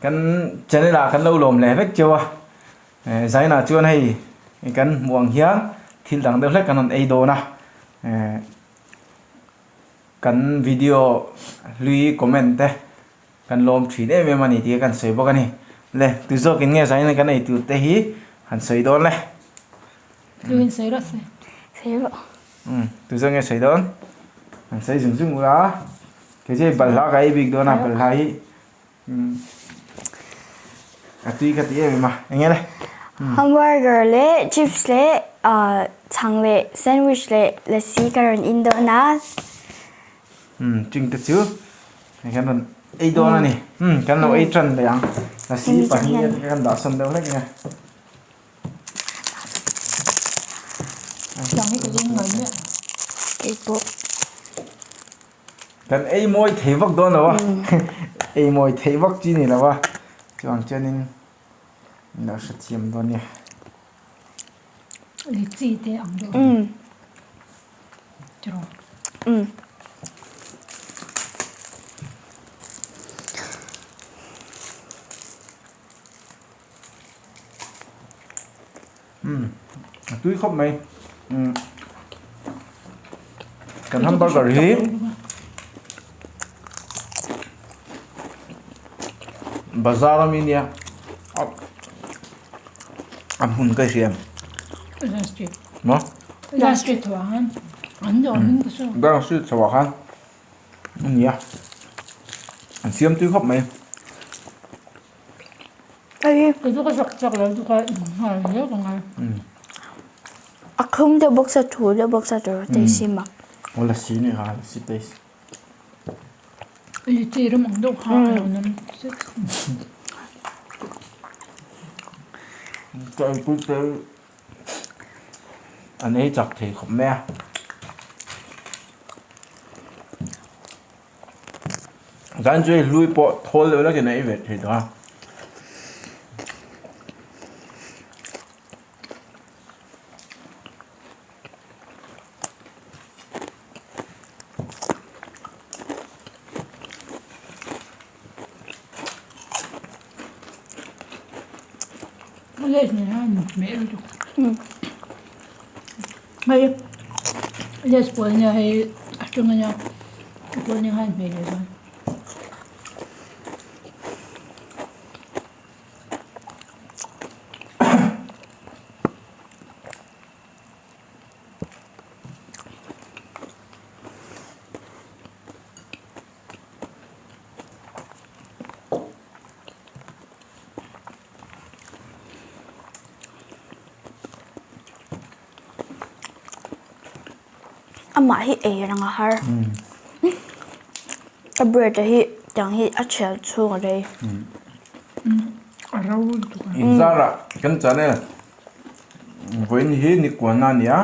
Kan channel ah kan lo lawm leh vek cheu a, Zainah chuan hei kan hmuh ang hian thil dang deuh hlek kan rawn ei dawn a, kan video hlui comment te kan lawm thin em em a ni tih kan sawi bawk a ni. Le tu zawkin nge Zaina kan ei tur te hi han sawi dawn le. Tuin sawi rawh se. Sawi rawh. Umm tu zawk nge sawi dawn? Han sawi zung zung ula, kei chu hei balhla ka ei bik dawn a, balhla hi A tui ka ti em em a, eng nge le? Hamburger leh chips leh chhang leh sandwich leh lassi ka rawn in dawn a. Umm ching te chu hei kan rawn ei dawn a ni. Umm kan lo ei tan leh ang. Lassi pahnih kan dah sawn deuh hlek nia. Chhang hi ka ring ngai miah. Keipawh. Kan ei mawi thei vak dawn lo a, ei mawi thei vak chi ni lo a, chuvang chuanin min lo hrethiam dawn nia. Litchi te ang deuh. Tiraw. A tui khawp mai kan hamburger hi bazar ami nia a hmun ka hria maw Grand Street chho ah khan a ni a an siam tui khawp mai. A khum deuh bawk sa thu deuh bawk sa tur taste hi mak. Aw lassi nih kha lassi taste. Ka ei pui te an ei chak thei khawp mai a. Zan chu hei hlui pawh thawl deuh hlakin a ei ve thei tawh a. Hei les pawl nia hei a ṭang ania a pawl nia khan hmeh leh dawn. Amah hi ei rang a har a bread hi tiang hi a thial chhung a rei. Inzara kan channel vawiin hi ni kuahna a ni a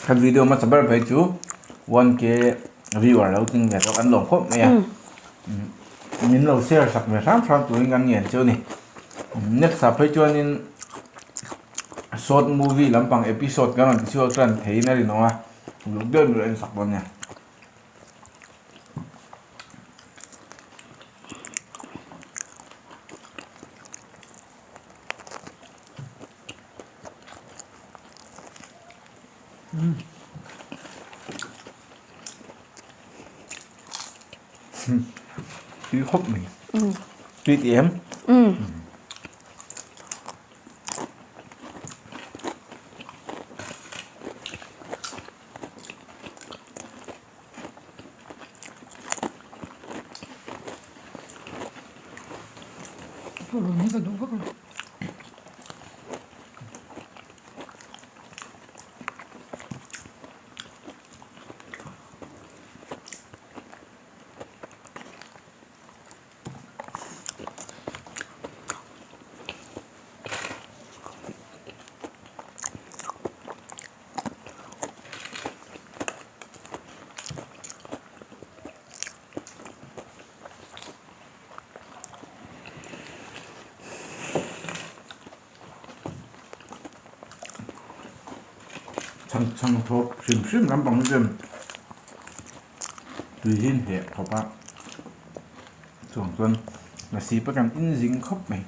kan video hmasa ber phei chu 1k viewer lo tling ve tawh kan lawm khawp mai a min lo share sak ve hram hram turin kan ngen chu a ni next ah phei chuanin short movie lampang episode kan rawn ti chhuak tan theiin a rinawm a uluk deuh deuh a en sak dawn nia. Tui khawp mai. Tui ti em? Purun hi ka duh vak lo. Chhang chhang thawk hrim hrim lampang hi chuan tui hi an heh khawp a. Chuang chuan lasi pawh kan in zing khawp mai.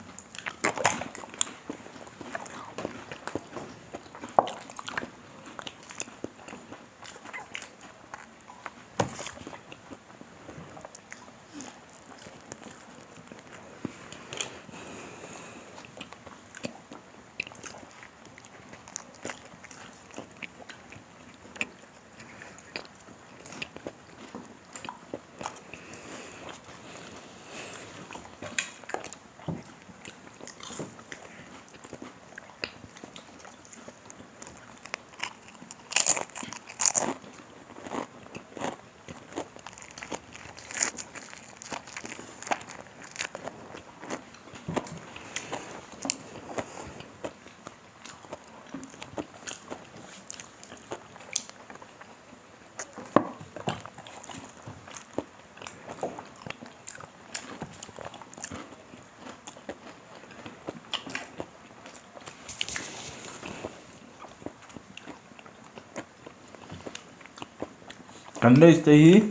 Kan lace te hi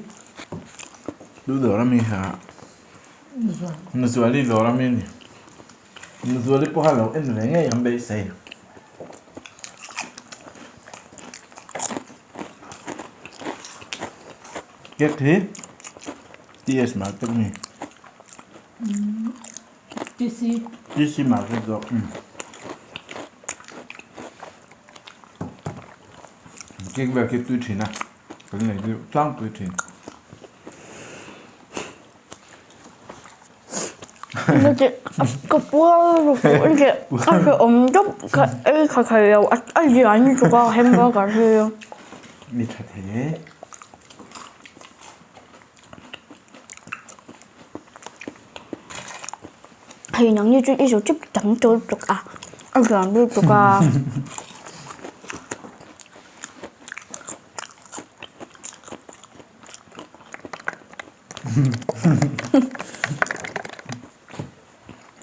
lu dawr ami ha Nuzuali dawr ami a ni. Nuzuali pawh kha lo en ve ngei ang beisei. Cake hi TS market ami. TC. TC market zawk. Cake vel khi tui thin a kan nei deuh tlangpui thin. Ka puar lutuk a a awm deuh ka ei kha thei lo a lian lutuk a hamburger hi. Mi tha thei e. Hei nang ni chu i zo chip tam tawh lutuk a a lian lutuk a.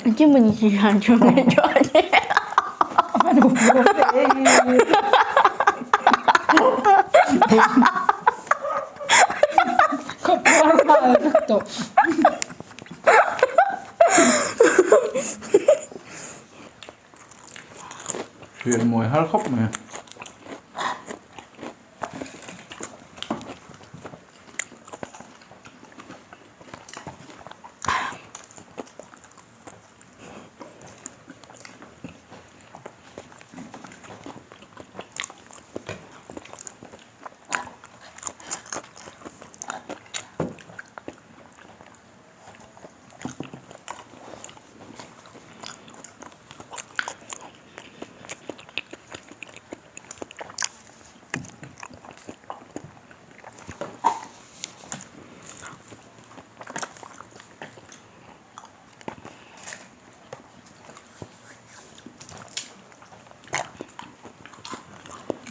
Engtin maw ni chi hian chu ngaihtuah che. Ka puar nghal vek tawh. Hriat mawi har khawp mai.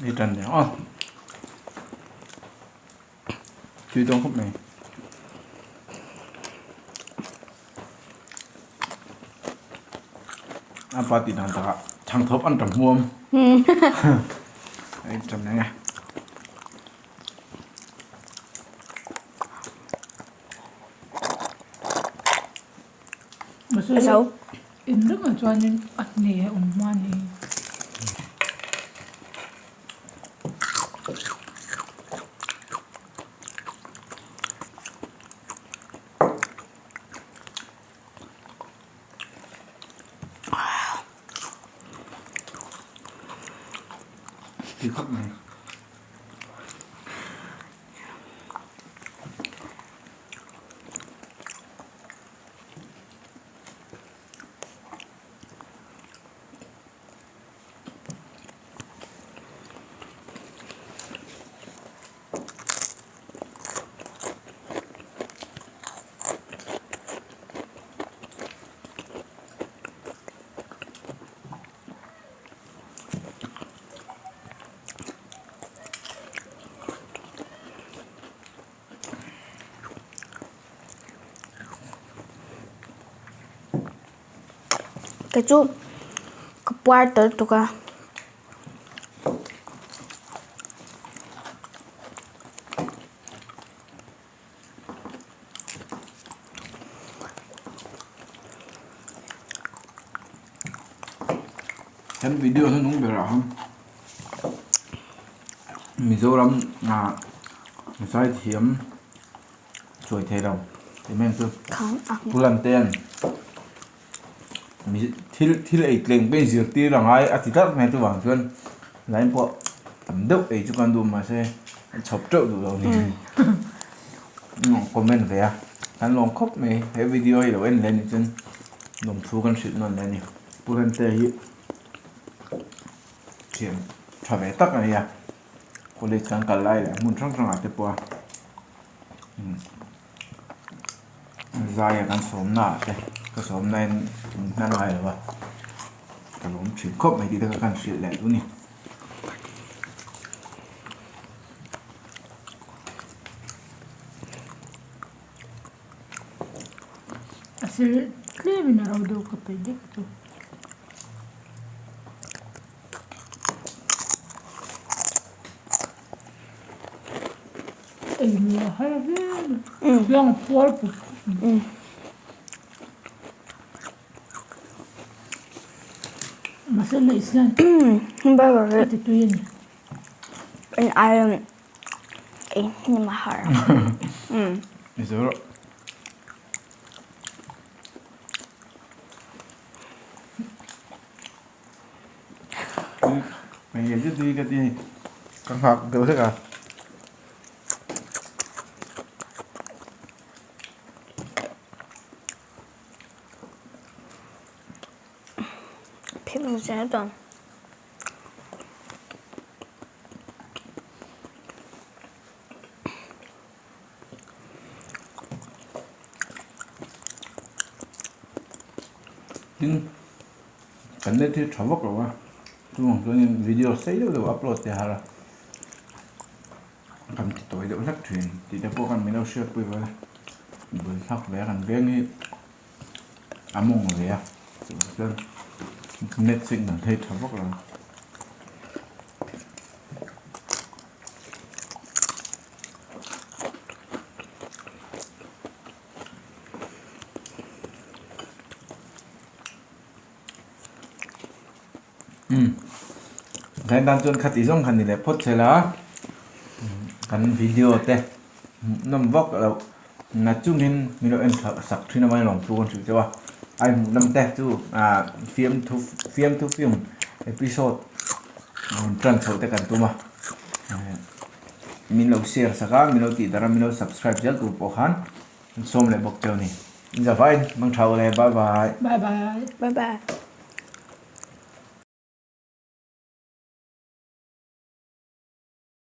Ni tan leh aw tui dawn khawp mai. A pa tih dan takah chhangthawp an tam huam a inṭan reng e. Mahse in rengah chuanin a hne a awm hma a ni. Tui khawp mai. Kei chu ka puar tel tuk a. Kan video hnunung berah khan Mizoram ah zaithiam chuai thei lo tih mai ang chu. Pu Lantea'n thil thil ei tleng pawh in zirtir a ngai a ti tlat mai chuvang chuan line pawh tam deuh ei chu kan duh mahse a chhawp teuh duh lo a ni. Comment ve a kan lawm khawp mai he video hi lo en leh a nih chuan lawmthu kan hrilh nawn leh a ni. Pu Rente hi thiam tha ve tak a ni a college kan kal lai leh hmun hrang hrangah te pawh a zaia kan sawmna ah te ka sawmna in min hnar ngai lo va ka lawm thin khawp mai tih te kha kan hrilh leh duh a ni. A sir tlem in a ro deuh ka peih deuh chu. Ei lui a har hle mai. Biang a puar put put mai. Mahse neih hian a ti tui a ni. In iron ei hnim a har. Mizo Hei zet hi ka ti ka nghak deuh hlek a. Phim zel dawn. Tin kan net hi tha vak lo a chuvang chuanin video sei deuh deuh upload te har a kan ti tawi deuh hlek thin tih te pawh khan min lo hriatpui ve a bul thlak ve a kan veng hi a mawng ve a chuvang chuan net signal hi tha vak lo. Umm tlai tan chuan khati zawng kha ni leh phawt se la kan video te nawm vak loh na chungin min lo en sak thin a lawm thu kan hrilh chauh a a inhmuh lam te chu ah fiamthu fiamthu film episode rawn tan chhoh te kan tum a min lo share sak a min lo tih darh a min lo subscribe zel tur pawh khan an sawm leh bawk chauh a ni. Inzavaiin mangtha ule bye bye. Bye bye. Bye bye.